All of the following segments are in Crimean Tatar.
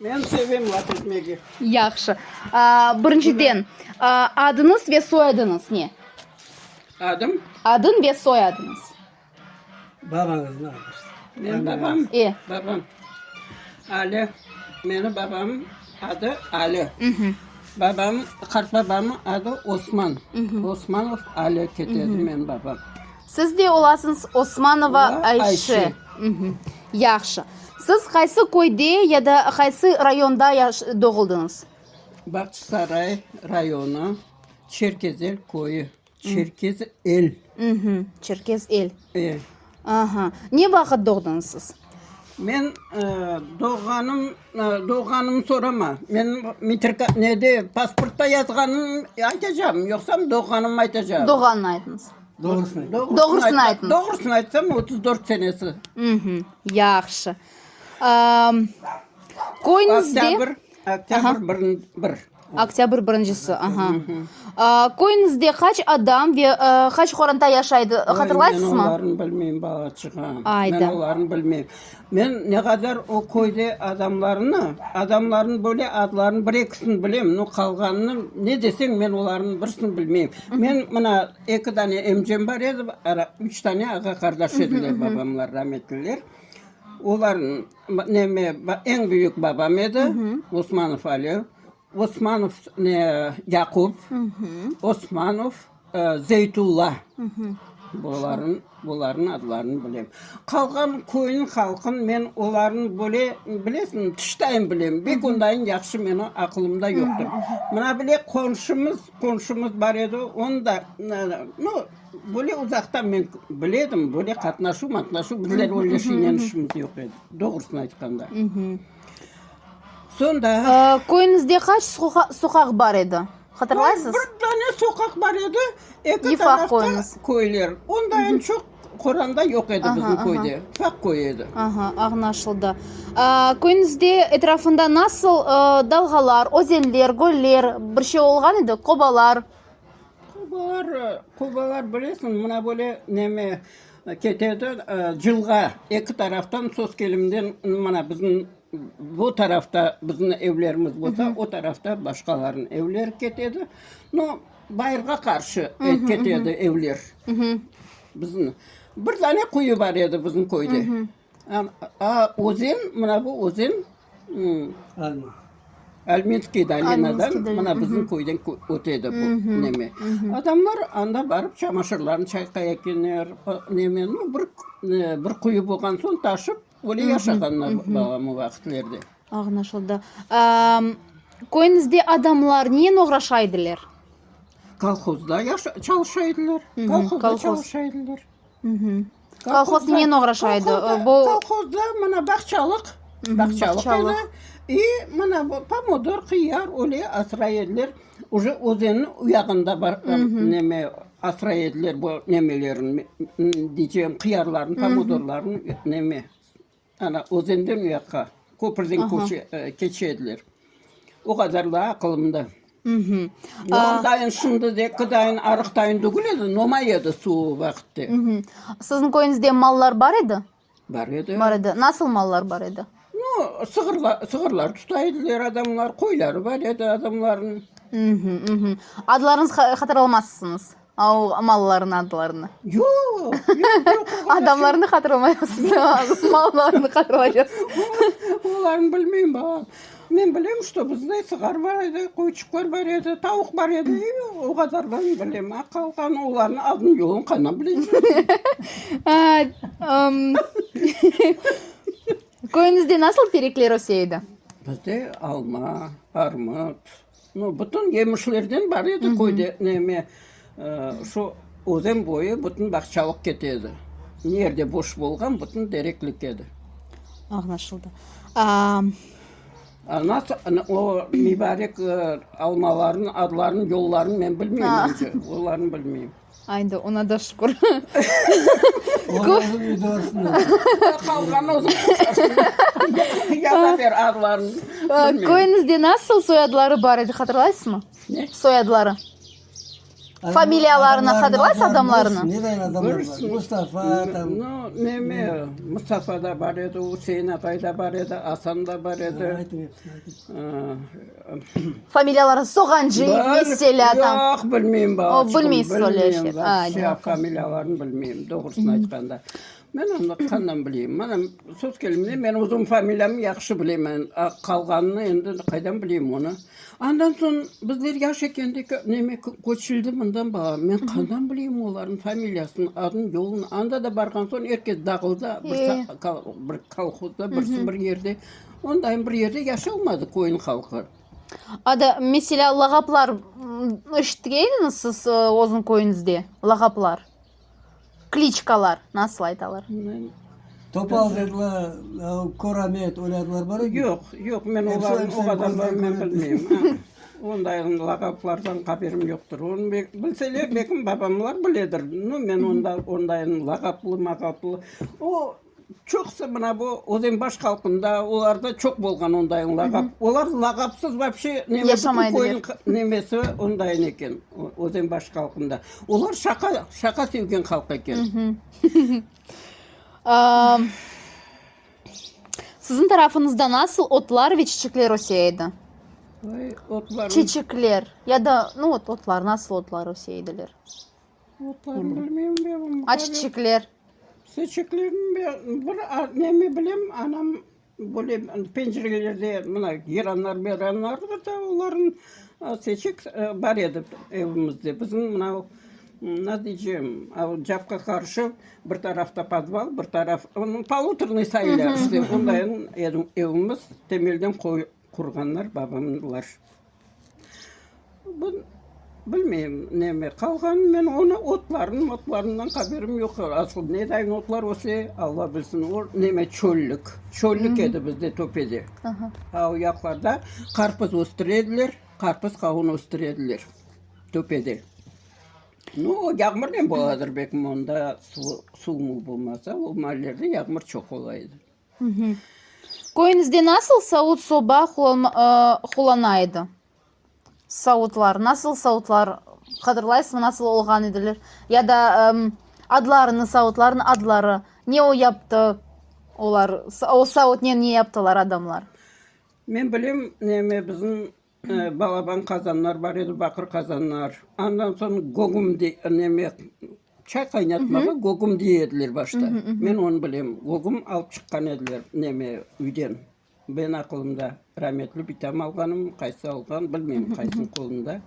Men sevem laf etmege. Yahşı. Birinciden, adıñız ve soyadıñız ne? Adım? Adıñ ve soyadıñız. Babañıznıñ adı. Menim babam? E. Babam. Ali. Menim babam adı Ali. Babam, qartbabamnıñ adı Osman. Osmanov Ali kete edi menim babam. Siz de olasıñız Osmanova Ayşe. Yahşı. Siz qaysı köyde ya da qaysı rayonda doğuldıñız? Bağçasaray rayonı, Çerkezel köyü. Çerkez el. Çerkez el. E. Aha. Ne vaqıt doğdıñız siz? Men doğğanım, doğğanımnı sorama. Men metrika, nede, pasportta yazğanım aytacağım, yoqsam doğğanımnı aytacağım. Doğğanını aytıñız. Doğrusını. Doğrusını aytıñız. Doğrusını aytsam, 34 senesi. Yahşı. Köyüñizde... Oktâbr, oktâbr bir. Oktâbr birincisi, aha. Köyüñizde qaç adam ve qaç qoranta yaşaydı, hatırlaysızmı? Oy, men olarnı bilmeyim, balaçığım. Ayda. Men olarnı bilmeyim. Men ne qadar o köyde adamlarnı, adamlarnıñ böyle adlarını bir-ekisini bilem, no qalğanını ne deseñ, men olarnıñ birisini bilmeyim. Men mına eki dane emcem bar edi, üç dane ağa-qardaş ediler babamlar, rametliler. Olarnıñ neme, eñ büyük babam edi, Osmanov Ali, Osmanov ne, Yaqub, Osmanov Zeytulla, bularnıñ, bularnıñ adlarını bilem. Qalğan köyniñ halqın men olarnıñ böyle, bilesiñmi, tıştayın bilem, bek ondayın yahşı menim aqılımda yoqtır. Mına bile qonşumız, qonşumız bar edi, onı da, nu, Böyle uzaqtan men biledim, böyle qatnaşuv-matnaşuv, bizler öyle şeynen işimiz yoq edi, doğrusını aytqanda. Soñ da. Köyüñizde qaç soqaq bar edi, hatırlaysız? Bir dane soqaq bar edi, eki tarafta köyler. Ondayın çoq qoranda yoq edi bizim köyde, ufaq köy edi. Aha, añlaşıldı. Köyüñizde etrafında nasıl dalğalar, özenler, göller, bir şey olğan edi, qobalar? Qobalar, qobalar bilesiñ, mına böyle neme ketedi, cılğa eki taraftan Soskelimden mına bizim bu tarafta bizim evlerimiz bolsa, o tarafta başqalarnıñ evleri ketedi. No, bayırğa qarşı ketedi evler. Bizim bir dane quyu bar edi bizim köyde. A, özen, mına bu özen, Alminskiy dolinadan, mına bizim köyden ötedi bu neme. Adamlar anda barıp çamaşırlarını çayqay ekenler, neme, nu, bir, bir quyu bolğan soñ taşıp, öyle yaşağanlar babam o vaqıtlerde. Añlaşıldı. Köyüñizde adamlar nenen oğraşa ediler? Kolhozda çalışa ediler, kolhozda çalışa ediler. Kolhoz nenen oğraşa edi? Bu Kolhozda mına bağçalıq, bağçalıq edi. İ mına bu pomidor, qıyar öyle asray ediler. Uje özenniñ uyağında bar neme asray ediler bu nemelerini, diycegim, qıyarlarnı, pomidorlarnı neme. Ana, özenden u yaqqa, köpürden keçe ediler. O qadar daa aqılımda. Ondayın şimdideki dayın arıqtayın tügül edi, nomay edi suv o vaqıtte. Siziñ köyüñizde mallar bar edi? Bar edi. Bar edi. Nasıl mallar bar edi? Nu, sığırlar, sığırlar tuta ediler adamlar, qoyları bar edi adamlarnıñ. Adlarını hatırlamazsıñız? A o mallarnıñ adlarını. Yoq, yoq, yoq. Adamlarnı hatırlamaysız, mallarnı hatırlaycaqsız. Olarnı bilmeyim, balam. Men bilem, şto bizde sığar bar edi, qoyçıqlar bar edi, tavuq bar edi, o qadardan bilem. A qalğan olarnıñ adını yolun qaydan bileyim? Köyüñizde nasıl terekler öse edi? Bizde alma, armut. Nu, bütün yemişlerden bar edi köyde, neme, şu özen boyu bütün bağçalıq kete edi. Ne yerde boş bolğan, bütün tereklik edi. Añlaşıldı. Nasıl, o mübarek almalarnıñ adlarını, yollarını men bilmeyim endi, olarnı bilmeyim. Aydı, ona da şükür. Qalğanı özüñ qoşarsıñ. Yaza ber adlarını. Köyüñizde nasıl soyadları bar edi, hatırlaysızmı? Ne? Soyadları. Familiyalarını hatırlaysız adamlarnı? Ne dayın adamlar bar? Mustafa tam. No, neme, Mustafa da bar edi, Üsein aqay da bar edi, Asan da bar edi. Aytıñ hepsini, aytıñ. Familiyaları Soğancıyev, meselâ, tam. Yoq, bilmeyim, balaçığım. O, bilmeysiz öyle şey. Bilmeyim, familiyalarını bilmeyim, doğrusını aytqanda. Men onı qandan bileyim? Mana, söz kelimine, men özüm familiyamnı yahşı bileyim, a qalğanını endi qaydan bileyim onı? Andan soñ bizler yaş ekende neme köçüldi mından balam, men qandan bileyim olarnıñ familiyasını, adını, yolunı? Anda da barğan soñ er kes dağıldı, bir kolhozda, birisi bir yerde. Ondayın bir yerde yaşalmadı köyniñ halqı. A da, meselâ, lağaplar eşitken ediñiz siz özüñ köyüñizde, lağaplar? Kliçkalar, nasıl aytalar? Topal dediler, Koramet, öyle adlar bar edi? Yoq, yoq, men olarnı, o adamlarnı men bilmeyim. Onday lağaplardan haberim yoqtır. Onı bilseler, belki babamlar biledir. No, men onday lağaplı, mağaplı. O, Çoqusı mına bu Özenbaş halqında, olarda çoq bolğan ondayın lağap. Olar lağapsız vapşe neme, bütün köyniñ nemesi ondayın eken, Özenbaş halqında. Olar şaqa, şaqa sevgen halq eken. Siziñ tarafıñızda nasıl otlar ve çiçekler öse edi? Oy, otlar. Çiçekler ya da, nu, vot, otlar, nasıl otlar öse ediler? Otlarını bilmeyim ben. A çiçekler? Çiçeklerini ben bir nemi bilem, anam böyle pencerelerde mına geranlar, meranlar bar da, olarnıñ çiçek bar edi evimizde. Bizim mına nasıl diycem, capqa qarşı bir tarafta podval, bir taraf, polutornıy sayıla işte, ondayın evimiz temelden qurğanlar babamlar. Bu, bilmeyim, neme qalğan, men onı otların, motlarından haberim yoq asıl. Nedayın otlar öse, Alla bilsin. O neme çöllük, çöllük edi bizde töpede. A o yaqlarda qarpız östüre ediler, qarpız, qavun östüre ediler töpede. Nu, o yağmurnen boladır belki, onda suv-muv bolmasa, o maallerde yağmur çoq ola edi. Köyüñizde nasıl savut-soba qullana edi? Savutlar, nasıl savutlar, hatırlaysızmı, nasıl olğan ediler? Ya da adlarını, savutlarnıñ adları, ne o yaptı olar, o savutnen ne yaptılar adamlar? Men bilem, neme bizim Balaban qazanlar bar edi, baqır qazanlar. Andan soñ gogum dey, neme, çay qaynatmağa gogum dey ediler başta. Men onı bilem. Gogum alıp çıqqan ediler, neme, üyden. Ben aqılımda, rametli bitam alğanım, qaysı alğan, bilmeyim, qaysınıñ qolunda,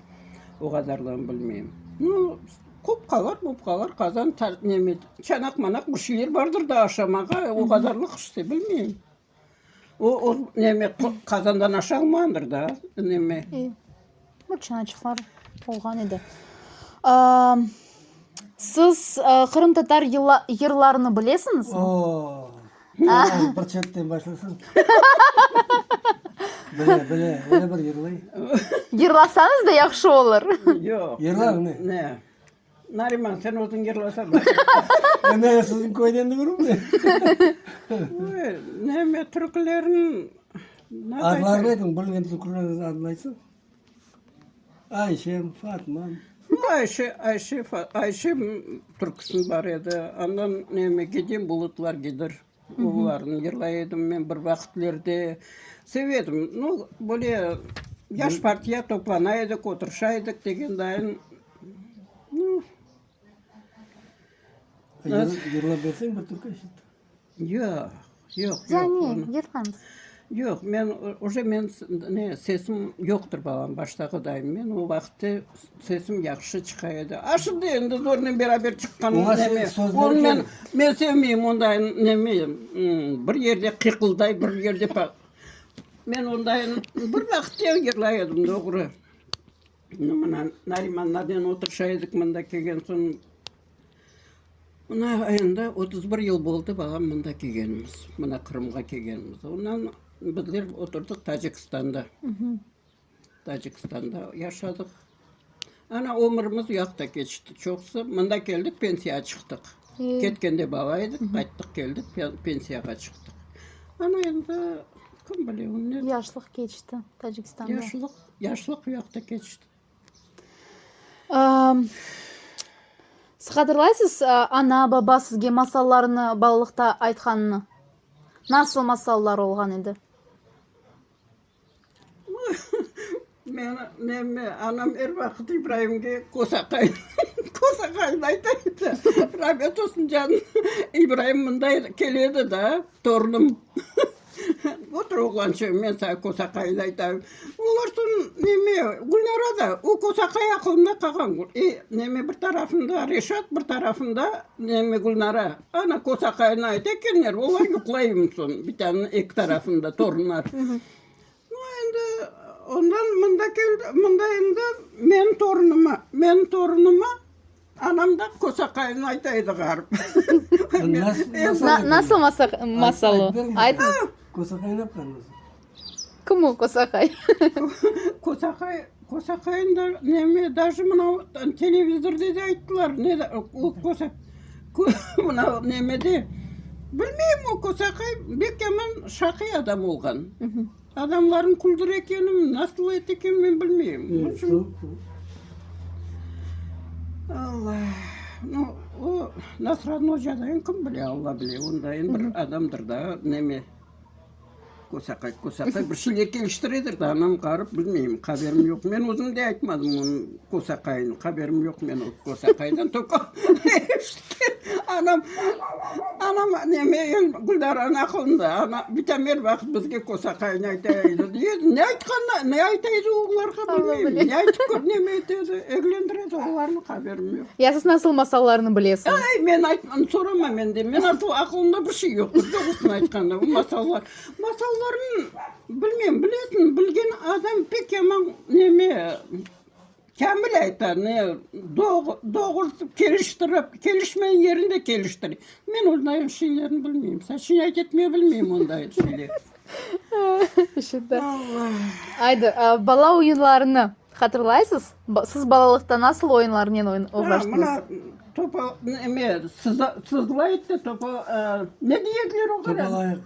o qadarlarını bilmeyim. Nu, qopqalar, mopqalar, qazan, neme, çanaq-manaq bir şeyler bardır da aşamağa, o qadarlıq işte, bilmeyim. O, o neme, qazandan aşalmandır da, neme. Bu çanaçıqlar olğan edi. Siz qırımtatar yırlarını bilesiñizmi? O, bir çetten başlasam. Bile, bile, öyle bir yırlay. Yırlasañız da yahşı olur. Yoq. Yırlar ne? Ne? Nariman, sen özüñ yırlasañ. Men siziñ köyden degilmi? Oy, neme, türkülerniñ Adlarını aytıñ, bilgen türküleriñizni adını aytsañ. Ayşem, Fatmam. Ayşe, Ayşe, Ayşem türküsi bar edi. Andan neme, Gidem bulutlar gidir. Olarnı yırlay edim men bir vaqıtlerde. Seve edim. Nu, böyle yaş partiya toplana edik, oturışa edik degen dayın. Nu. Yırlap berseñ bir türkü eşittim. Yoq, yoq, yoq. Yani, yırlañız. Yoq, men, uje men, ne, sesim yoqtır, balam, baştağıday. Men o vaqıtte sesim yahşı çıqa edi. A şimdi endi zornen beraber çıqqan neme, onı men, men sevmeyim onday neme, bir yerde qıqılday, bir yerde, men onday bir vaqıtte yırlay edim, doğru. Mına Narimanlarnen oturışa edik mında kelgen soñ. Mına endi 31 yıl boldı balam mında kelgenimiz, mına Qırımğa kelgenimiz. Ondan bizler oturdıq Tacikistanda. Tacikistanda yaşadıq. Ana ömürimiz uyaqta keçti çoqusı. Mında keldik, pensiyağa çıqtıq. Ketkende bala edik, qayttıq keldik, pensiyağa çıqtıq. Ana endi kim bile, ne. Yaşlıq keçti Tacikistanda. Yaşlıq, yaşlıq uyaqta keçti. Siz hatırlaysız, ana, baba sizge masallarnı balalıqta aytqanını? Nasıl masallar olğan edi? Meni, nemi, anam er vaqıt İbraimge kosaqay, kosaqaynı ayta edi. Ramet olsun canım, İbraim mınday keledi da, torunım. Otur, oğlançığım, men saña kosaqaynı aytayım. Olar soñ, neme, Gülnara da, o kosaqay aqılında qalğan. E, neme, bir tarafında Reşat, bir tarafında, neme, Gülnara. Ana, kosaqaynı ayta ekenler, olar yuqlayım soñ, bir tane eki tarafında torunlar. Nu, endi ondan mında keldi, mında endi menim torunıma, menim torunıma anam da kosaqaynı ayta edi ğarip. Nasıl masal o? Aytıñız. Kosaqay ne yapqan özü? Kim o kosaqay? Kosaqay, kosaqayın da neme, daje mına televizorde de ayttılar, ne o kosa, mına nemede, bilmeyim o kosaqay bek yaman şaqiy adam olğan. Adamlarnı küldüre ekenim, nasıl ete eken men bilmeyim. Alla, nu, o Nasradin ocadayın kim bile, Alla bile, ondayın bir adamdır da, neme. Kosaqay, kosaqay, bir şeyler keliştiredir de, anam qarıp, bilmeyim, haberim yoq. Men özüm de aytmadım onıñ kosaqayını, haberim yoq men o kosaqaydan, tolko anam, anam neme, Gülnaranıñ aqılında, ana, bitam er vaqıt bizge kosaqayını ayta edi, dey edi. Ne aytqanını, ne ayta edi olarğa bilmeyim, ne aytıp, neme ete edi, eglendire edi olarnı, haberim yoq. Ya siz nasıl masallarnı bilesiñiz? Ay, men aytmam, sorama menden. Men asıl aqılımda bir şey yoqtır, doğrusını aytqanda, bu masallar. Masallarnı bilmeyim, bilesiñ, bilgen adam pek yaman neme, kâmil ayta, ne, doğru, keliştirip, kelişmeyen yerini de keliştire. Men onday şeylerni bilmeyim, soçinâyt etmege bilmeyim onday şeyler. Şimdi. Aydı, bala oyunlarını Hatırlaysız? Siz balalıqta nasıl oyunlarnen oğraştıñız? Mına, topa, neme, sızlay edi, topa, ne dey ediler oğa? Topalayıq.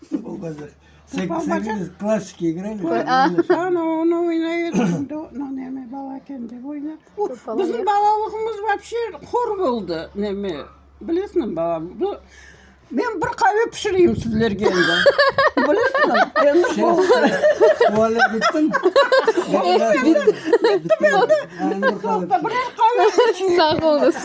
Topalbacaq. Sekiz klassiki igrali. Ana, onı oynay edik, neme, bala ekende oynay. Bizim balalığımız vapşe hor boldı, neme, bilesiñmi, balam, bu Men bir qave pişireyim sizlerge endi. Bilesiñmi, endi boldı. Sualler bittimi? Bitti, bitti endi. Birer qave içeyim. Sağ oluñız.